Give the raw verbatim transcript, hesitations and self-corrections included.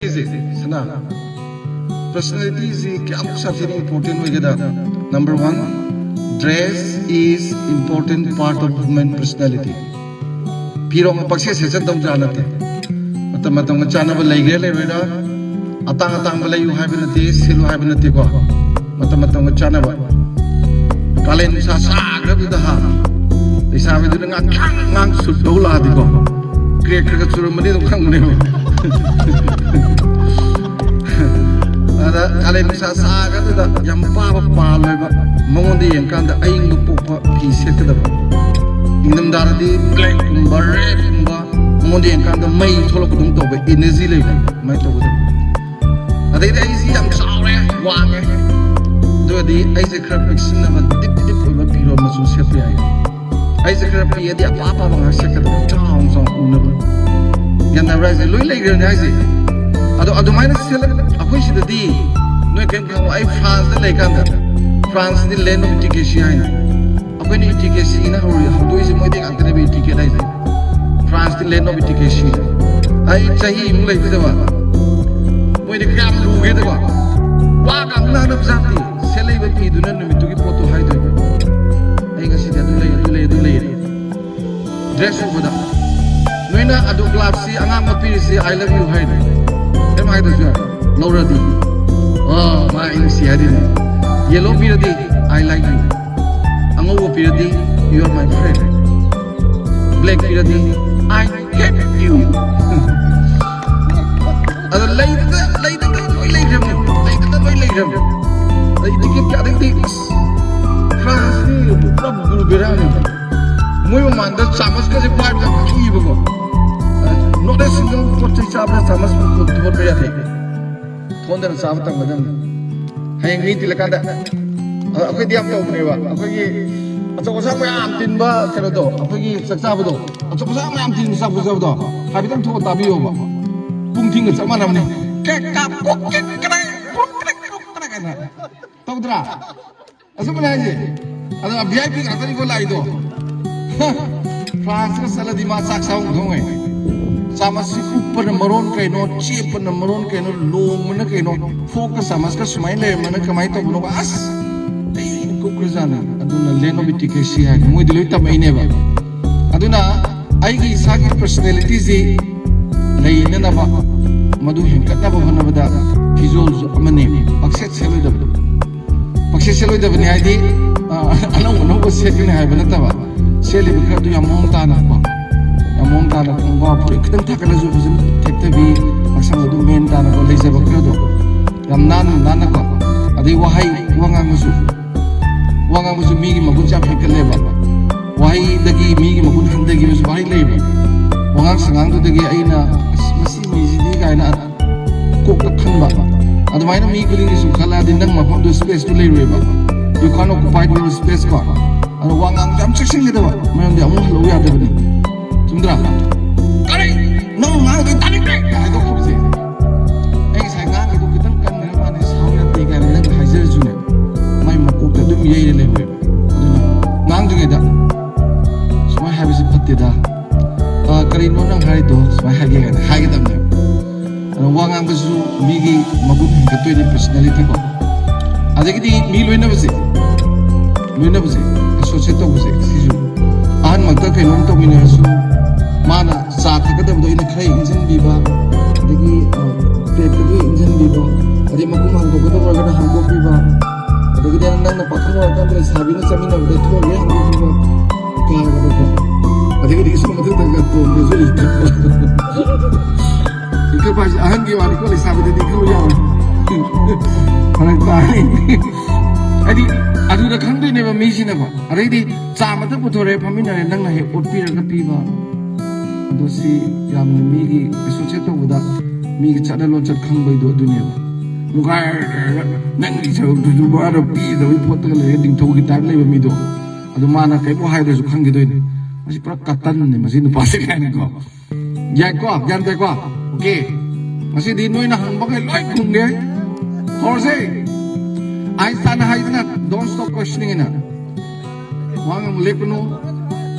ꯁꯤ ꯁꯅꯥ, ꯄꯔꯁꯅꯦꯂꯤꯇꯤꯁꯤ ꯀꯌꯥꯃꯨꯛ ꯁꯥꯊꯤꯅ important ꯑꯣꯏꯒꯦꯗ? Number one, dress is important part of human personality. ꯐꯤꯔꯣꯟ ꯄꯪꯁꯦꯠ ꯁꯦꯠꯆꯟꯗꯧ ꯖꯥꯠ ꯅꯠꯇꯦ꯫ ꯃꯇꯝ ꯃꯇꯝꯒ ꯆꯥꯟꯅꯕ ꯂꯩꯒꯦꯔꯥ ꯂꯩꯔꯣꯏꯔꯥ, ꯑꯇꯥꯡ ꯑꯇꯥꯡꯕ ꯂꯩꯌꯨ ꯍꯥꯏꯕ ꯅꯠꯇꯦ, ꯁꯦꯠꯂꯨ ꯍꯥꯏꯕ ꯅꯠꯇꯦꯀꯣ꯫ ꯃꯇꯝ ꯃꯇꯝꯒ ꯆꯥꯟꯅꯕ꯫ ꯀꯥꯂꯦꯟ ꯅꯨꯡꯁꯥ ꯁꯥꯈ꯭ꯔꯕꯗꯨꯗ ꯍꯥ, ꯂꯩꯁꯥꯕꯤꯗꯨꯅ ꯉꯥꯡ ꯉꯥꯡ ꯉꯥꯡ ꯁꯨꯠ ꯇꯧ ꯂꯥꯛꯑꯗꯤꯀꯣ, ꯀ꯭ꯔꯦꯛ ꯈꯔ ꯈꯔ ꯆꯨꯔꯝꯃꯅꯤ ꯑꯗꯨꯝ ꯈꯪꯕꯅꯦꯕ꯫ ꯑꯗ ꯀꯥꯂꯦꯟ ꯅꯨꯡꯁꯥ ꯁꯥꯈ꯭ꯔꯕꯗꯨꯗ ꯌꯥꯝ ꯄꯥꯕ ꯄꯥꯜꯂꯣꯏꯕ, ꯃꯉꯣꯟꯗ ꯌꯦꯡꯀꯥꯟꯗ ꯑꯏꯪꯕ ꯄꯣꯛꯄ ꯐꯤ ꯁꯦꯠꯀꯗꯕ꯫ ꯏꯪꯊꯝꯊꯥꯗꯗꯤ ꯕ꯭ꯂꯦꯛꯀꯨꯝꯕ, ꯔꯦꯗꯀꯨꯝꯕ, ꯃꯉꯣꯟꯗ ꯌꯦꯡꯀꯥꯟꯗ ꯃꯩ ꯊꯣꯛꯂꯛꯄꯗꯧꯅ ꯇꯧꯕ, ꯏꯅꯔꯖꯤ ꯂꯩꯕ, ꯑꯗꯨꯃꯥꯏꯅ ꯇꯧꯒꯗꯕ꯫ ꯑꯗꯩꯗꯤ ꯑꯩꯁꯤ ꯌꯥꯝ ꯆꯥꯎꯔꯦ, ꯋꯥꯡꯉꯦ, ꯑꯗꯨꯒꯗꯤ ꯑꯩꯁꯦ ꯈꯔ ꯄꯤꯛꯁꯤꯟꯅꯕ ꯗꯤꯞ ꯗꯤꯞ ꯑꯣꯏꯕ ꯐꯤꯔꯣꯜ ꯃꯆꯨ ꯁꯦꯠꯄ ꯌꯥꯏ꯫ ꯑꯩꯁꯦ ꯈꯔ ꯄꯤꯛꯑꯗꯤ ꯑꯄꯥ ꯑꯄꯥꯕ ꯉꯥꯛ ꯁꯦꯠꯀꯗꯕ, ꯆꯥꯎꯅ ꯆꯥꯎꯅ ꯎꯅꯕ꯫ ꯒ꯭ꯌꯥꯟ ꯇꯥꯕ꯭ꯔꯥ ꯍꯥꯏꯁꯦ? ꯂꯣꯏ ꯂꯩꯈ꯭ꯔꯕꯅꯦ ꯍꯥꯏꯁꯦ꯫ ꯑꯗꯣ ꯑꯗꯨꯃꯥꯏꯅ ꯁꯦꯠꯂꯛ ꯑꯩꯈꯣꯏ ꯁꯤꯗꯗꯤ ꯅꯣꯏ ꯀꯩꯝ ꯈꯪꯉꯣ꯫ ꯑꯩ ꯐ꯭ꯔꯥꯟꯁꯇ ꯂꯩꯀꯥꯟꯗ, ꯐ꯭ꯔꯥꯟꯁꯇꯤ land of education ꯍꯥꯏꯅ, ꯑꯩꯈꯣꯏꯅ ꯏꯇꯤꯀꯦꯠꯁꯤ ꯏꯅ ꯍꯧꯔꯤ, ꯍꯧꯗꯣꯛꯏꯁꯦ ꯃꯣꯏꯗꯤ ꯉꯥꯛꯇꯅꯦꯕ ꯏꯇꯤꯀꯦꯠ ꯍꯥꯏꯁꯦ꯫ ꯐ꯭ꯔꯥꯟꯁꯇꯤ land of education꯫ ꯑꯩ ꯆꯍꯤꯃꯨꯛ ꯂꯩꯕꯗꯕ ꯃꯣꯏꯗꯤ ꯀꯌꯥꯝ ꯂꯨꯒꯦꯗꯕ, ꯋꯥ ꯉꯥꯡꯅꯅꯕ ꯖꯥꯠꯇꯤ꯫ ꯁꯦꯠꯂꯛꯏꯕ ꯐꯤꯗꯨꯅ ꯅꯨꯃꯤꯠꯇꯨꯒꯤ ꯄꯣꯠꯇꯣ ꯍꯥꯏꯗꯣꯏꯕ꯫ ꯑꯩ ꯉꯁꯤꯗꯤ ꯑꯗꯨ ꯂꯩ, ꯑꯗꯨ ꯂꯩ, ꯑꯗꯨ ꯂꯩ꯫ ꯗ꯭ꯔꯦꯁ ꯎꯕꯗ ꯅꯣꯏꯅ ꯑꯗꯨ ꯒ꯭ꯂꯥꯞꯁꯤ ꯑꯉꯥꯡꯕ ꯄꯤꯔꯤꯁꯤ "I love you" ꯍꯥꯏꯅꯤ꯫ ꯀꯩꯝ ꯍꯥꯏꯗ꯭ꯔꯁꯨ ꯌꯥꯏ꯫ ꯂꯧꯔꯗꯤ "ꯑꯣ, ꯃꯥ ꯑꯩ ꯅꯨꯡꯁꯤ" ꯍꯥꯏꯗꯣꯏꯅꯤ꯫ ꯌꯦꯜꯂꯣ ꯄꯤꯔꯗꯤ "I like you"꯫ ꯑꯉꯧꯕ ꯄꯤꯔꯗꯤ "You are my friend"꯫ Black ꯄꯤꯔꯗꯤ "I hate you"꯫ ꯑꯗꯣ ꯂꯩꯗꯅ, ꯂꯩꯗꯅ ꯂꯣꯏ ꯂꯩꯈ꯭ꯔꯕꯅꯤ꯫ ꯂꯩꯗꯅ ꯂꯣꯏ ꯂꯩꯈ꯭ꯔꯕꯅꯤ꯫ ꯑꯗꯩ ꯏꯇꯤꯀꯦꯠꯀꯤ ꯑꯗꯩꯗꯤ ꯐ꯭ꯔꯥꯟꯁꯀꯤ ꯄꯨꯔꯥ ꯒꯨꯔꯨ ꯕꯦꯔꯥꯅꯤ꯫ ꯃꯣꯏ ꯃꯃꯥꯡꯗ ꯆꯥꯃꯁꯀꯁꯦ ꯄꯥꯏꯕꯗ ꯀꯤꯕꯀꯣ꯫ ꯅꯣꯠ ꯑꯦ ꯁꯤꯡꯒꯜ ꯄꯣꯠ ꯆꯩ ꯆꯥꯕꯗ ꯆꯥꯃꯁ ꯊꯣꯟꯕ ꯌꯥꯗꯦ꯫ ꯊꯣꯟꯗꯅ ꯆꯥꯕ ꯇꯝꯒꯗꯕꯅꯤ꯫ ꯍꯌꯦꯡ ꯃꯤ ꯇꯤꯜꯂꯀꯥꯟꯗ, ꯑ, ꯑꯩꯈꯣꯏꯗꯤ ꯌꯥꯝ ꯇꯧꯕꯅꯦꯕ꯫ ꯑꯩꯈꯣꯏꯒꯤ ꯑꯆꯧ ꯑꯁꯥꯡ ꯃꯌꯥꯝ ꯇꯤꯟꯕ ꯀꯩꯅꯣꯗꯣ, ꯑꯩꯈꯣꯏꯒꯤ ꯆꯥꯛ ꯆꯥꯕꯗꯣ, ꯑꯆꯧ ꯑꯁꯥꯡ ꯃꯌꯥꯝ ꯇꯤꯟꯕ ꯆꯥꯛ ꯆꯥꯕꯗꯣ ꯍꯥꯏꯐꯦꯠꯇꯪ ꯊꯣꯛꯑ ꯇꯥꯕꯤꯌꯣꯕ꯫ ꯄꯨꯡ ꯊꯤꯡꯒ ꯆꯞ ꯃꯥꯟꯅꯕꯅꯦ꯫ ꯀꯦꯛ ꯀꯥꯞ, ꯀꯣꯛ ꯀꯦꯛ ꯀꯅꯥꯏ, ꯀ꯭ꯔꯣꯛ ꯀ꯭ꯔꯦꯛ, ꯀ꯭ꯔꯣꯛ ꯀ꯭ꯔꯦꯛ ꯍꯥꯏꯅ꯫ ꯇꯧꯗ꯭ꯔꯥ? ꯑꯆꯨꯝꯕꯅꯦ ꯍꯥꯏꯁꯦ꯫ ꯑꯗꯣ ꯚꯤ ꯑꯥꯏ ꯄꯤ ꯉꯥꯛꯇꯅꯤꯀꯣ ꯂꯥꯛꯏꯗꯣ꯫ ꯐ꯭ꯔꯥꯟꯁꯀ ꯆꯠꯂꯗꯤ ꯃꯥ ꯆꯥꯛ ꯆꯥꯐꯝ ꯈꯪꯉꯣꯏ꯫ ꯆꯥꯃꯁꯁꯤ ꯎꯞꯄꯅ ꯃꯔꯣꯟ ꯀꯩꯅꯣ, ꯆꯦꯞꯄꯅ ꯃꯔꯣꯟ ꯀꯩꯅꯣ, ꯂꯣꯡꯕꯅ ꯀꯩꯅꯣ, ꯐꯣꯛꯀ ꯆꯥꯃꯁꯀ ꯁꯨꯃꯥꯏꯅ ꯂꯩꯔꯝꯕꯅ ꯀꯃꯥꯏꯅ ꯇꯧꯕꯅꯣ? ꯑꯁ, ꯑꯩ ꯀꯨꯞꯈ꯭ꯔꯖꯥꯠꯅꯤ꯫ ꯑꯗꯨꯅ land of education ꯍꯥꯏꯅ ꯃꯣꯏꯗꯤ ꯂꯣꯏ ꯇꯝꯃꯛꯏꯅꯦꯕ꯫ ꯑꯗꯨꯅ ꯑꯩꯒꯤ ꯏꯁꯥꯒꯤ personality ꯁꯤ ꯂꯩꯅꯅꯕ, ꯃꯗꯨ ꯍꯦꯟꯒꯠꯅꯕ ꯍꯣꯠꯅꯕꯗ ꯐꯤꯖꯣꯜꯁꯨ ꯑꯃꯅꯤ, ꯄꯪꯁꯦꯠ ꯁꯦꯠꯂꯣꯏꯗꯕ꯫ ꯄꯪꯁꯦꯠ ꯁꯦꯠꯂꯣꯏꯗꯕꯅꯤ ꯍꯥꯏꯗꯤ, ꯑ, ꯑꯅꯧ ꯑꯅꯧꯕ ꯁꯦꯠꯀꯅꯤ ꯍꯥꯏꯕ ꯅꯠꯇꯕ, ꯁꯦꯠꯂꯤꯕ ꯈꯔꯗꯨ ꯌꯥꯝ ꯃꯑꯣꯡ ꯇꯥꯅ ꯀꯣ, ꯌꯥꯝ ꯃꯑꯣꯡ ꯇꯥꯅ ꯈꯣꯡꯒ꯭ꯔꯥꯎ ꯐꯨꯔꯤꯠ ꯈꯤꯇꯪ ꯊꯥꯒꯠꯂꯁꯨ ꯐꯖꯅ ꯊꯦꯛꯊꯕꯤ, ꯃꯁꯝ ꯑꯗꯨꯝ ꯃꯦꯟ ꯇꯥꯅꯀꯣ ꯂꯩꯖꯕ ꯈꯔꯗꯣ ꯌꯥꯝ ꯅꯥꯟꯅ ꯅꯥꯟꯅꯀꯣ꯫ ꯑꯗꯩ ꯋꯥꯍꯩ, ꯋꯥ ꯉꯥꯡꯕꯁꯨ, ꯋꯥ ꯉꯥꯡꯕꯁꯨ ꯃꯤꯒꯤ ꯃꯒꯨꯟꯁꯦ ꯌꯥꯝ ꯍꯦꯟꯒꯠꯂꯦꯕ꯫ ꯋꯥꯍꯩꯗꯒꯤ ꯃꯤꯒꯤ ꯃꯒꯨꯟ ꯍꯟꯊꯈꯤꯕꯁꯨ ꯋꯥꯍꯩ ꯂꯩꯕ꯫ ꯋꯥꯉꯥꯡ ꯁꯉꯥꯡꯗꯨꯗꯒꯤ ꯑꯩꯅ, "ꯑꯁ, ꯃꯁꯤ ꯃꯤꯁꯤꯗꯤ" ꯀꯥꯏꯅ ꯀꯣꯛꯇ ꯈꯟꯕ꯫ ꯑꯗꯨꯃꯥꯏꯅ ꯃꯤ ꯈꯨꯗꯤꯡꯒꯤ ꯁꯨꯝ ꯈꯜꯂꯛꯑꯗꯤ ꯅꯪ ꯃꯐꯝꯗꯨ space ꯇꯨ ꯂꯩꯔꯣꯏꯕ꯫ You can't occupy your space ꯀꯣ꯫ ꯑꯗꯣ ꯋꯥ ꯉꯥꯡꯕꯁꯦ ꯌꯥꯝ ꯆꯦꯛꯁꯤꯟꯒꯗꯕ, ꯃꯔꯝꯗꯤ ꯑꯃꯨꯛ ꯍꯜꯂꯛꯎ ꯌꯥꯗꯕꯅꯤ꯫ ꯆꯨꯝꯗ꯭ꯔꯥ? "ꯀꯔꯤ? ꯅꯪ ꯉꯥꯡꯗꯣꯏ ꯇꯥꯅꯤꯡꯗ꯭ꯔꯦ!" ꯍꯥꯏꯗꯣꯛꯈꯤꯕꯁꯦ꯫ ꯑꯩ ꯉꯁꯥꯏ ꯉꯥꯡꯉꯤꯗꯣ ꯈꯤꯇꯪ ꯀꯟꯈ꯭ꯔ ꯃꯥꯜꯂꯦ, ꯁꯥꯎ ꯌꯥꯗꯦ ꯀꯥꯏꯅ ꯅꯪ ꯍꯥꯏꯖꯔꯁꯨꯅꯦ, ꯃꯥꯏ ꯃꯀꯣꯛꯇ ꯑꯗꯨꯝ ꯌꯩꯔ ꯂꯩꯍꯧꯋꯦꯕ꯫ ꯑꯗꯨꯅ ꯉꯥꯡꯗ꯭ꯔꯤꯉꯩꯗ ꯁꯨꯃꯥꯏꯅ ꯍꯥꯏꯕꯁꯤ ꯐꯠꯇꯦꯗ, "ꯑ, ꯀꯔꯤꯅꯣ ꯅꯪ ꯍꯥꯏꯔꯤꯗꯣ?" ꯁꯨꯃꯥꯏꯅ ꯍꯥꯏꯒꯦ ꯀꯥꯏꯅ ꯍꯥꯏꯒꯗꯕꯅꯦꯕ꯫ ꯑꯗꯣ ꯋꯥ ꯉꯥꯡꯕꯁꯨ ꯃꯤꯒꯤ ꯃꯒꯨꯟ ꯍꯦꯟꯒꯠꯇꯣꯏꯅꯤ, personality ꯀꯣ꯫ ꯑꯗꯒꯤꯗꯤ ꯃꯤ ꯂꯣꯏꯅꯕꯁꯦ, ꯂꯣꯏꯅꯕꯁꯦ, associate ꯇꯧꯕꯁꯦ, ꯁꯤꯁꯨ ꯑꯍꯟꯃꯛꯇ ꯀꯩꯅꯣꯝ ꯇꯧꯃꯤꯟꯅꯔꯁꯨ, ꯃꯥꯅ ꯆꯥ ꯊꯛꯀꯗꯕꯗꯣ ꯑꯩꯅ ꯈꯔ ꯏꯟꯁꯤꯟꯕꯤꯕ, ꯑꯗꯒꯤ, ꯑ, plate ꯇꯨ ꯏꯟꯁꯤꯟꯕꯤꯕ, ꯑꯗꯩ ꯃꯈꯨꯝ ꯍꯥꯡꯗꯣꯛꯀꯗꯕ ꯑꯣꯏꯔꯒꯅ ꯍꯥꯡꯗꯣꯛꯄꯤꯕ, ꯑꯗꯒꯤꯗꯤ ꯅꯪꯅ ꯄꯥꯈꯪ ꯑꯣꯏꯔꯀꯥꯟꯗ ꯂꯩꯁꯥꯕꯤꯅ ꯆꯠꯃꯤꯟꯅꯕꯗ ꯊꯣꯡ ꯂꯣꯏ ꯍꯥꯡꯗꯣꯛꯄꯤꯕ, ꯀꯥꯏꯕꯗꯀꯣ꯫ ꯑꯗꯒꯤꯗꯤ ꯏꯁꯤꯡ ꯃꯊꯛꯇꯒ ꯇꯣꯡꯕꯁꯨ ꯏꯟꯊꯠꯄ꯫ ꯏꯟꯊꯠꯄ ꯍꯥꯏꯁꯦ ꯑꯍꯟꯒꯤ ꯋꯥꯅꯤꯀꯣ, ꯂꯩꯁꯥꯕꯤꯗꯗꯤ ꯈꯔ ꯌꯥꯎꯔꯦ꯫ ꯐꯔꯛ ꯇꯥꯔꯦ꯫ ꯍꯥꯏꯗꯤ ꯑꯗꯨꯗ ꯈꯪꯗꯣꯏꯅꯦꯕ ꯃꯤꯁꯤꯅꯀꯣ꯫ ꯑꯗꯩꯗꯤ ꯆꯥ ꯃꯊꯛ ꯄꯨꯊꯣꯔꯛꯑꯦ, ꯐꯝꯃꯤꯟꯅꯔꯦ, ꯅꯪꯅ ꯍꯦꯛ ꯑꯣꯠꯄꯤꯔꯒ ꯄꯤꯕ꯫ ꯑꯗꯣ ꯁꯤ ꯌꯥꯝꯅ ꯃꯤꯒꯤ associate ꯇꯧꯕꯗ ꯃꯤꯒꯤ ꯆꯠꯅ ꯂꯣꯟꯆꯠ ꯈꯪꯕꯩꯗꯣ ꯑꯗꯨꯅꯦꯕ꯫ ꯃꯨꯒꯥꯏꯔꯒ ꯅꯪꯒꯤ ꯁꯔꯨꯛꯇꯨꯁꯨ ꯃꯥꯅ ꯄꯤꯗꯕꯩ ꯄꯣꯠꯇꯒ ꯂꯩꯔꯦ, ꯅꯤꯡꯊꯧꯒꯤ type ꯂꯩꯕ ꯃꯤꯗꯣ꯫ ꯑꯗꯨ ꯃꯥꯅ ꯀꯩꯝ ꯍꯥꯏꯗ꯭ꯔꯁꯨ ꯈꯪꯈꯤꯗꯣꯏꯅꯦ, "ꯃꯁꯤ ꯄꯨꯔꯥ ꯀꯇꯟꯅꯤ ꯃꯁꯤ ꯅꯨꯄꯥꯁꯦ" ꯀꯥꯏꯅꯀꯣ꯫ ꯌꯥꯏꯀꯣ? ꯒ꯭ꯌꯥꯟ ꯇꯥꯏꯀꯣ? Okay꯫ ꯉꯁꯤꯗꯤ ꯅꯣꯏꯅ ꯍꯪꯕꯈꯩ ꯂꯣꯏ ꯈꯨꯝꯒꯦ꯫ ꯍꯧꯔꯁꯦ꯫ ꯑꯥꯏꯟꯁꯇꯥꯏꯟꯅ ꯍꯥꯏꯗꯅ, "Don't stop questioning" ꯅ꯫ ꯋꯥ ꯉꯥꯡꯕ ꯂꯦꯞꯀꯅꯨ꯫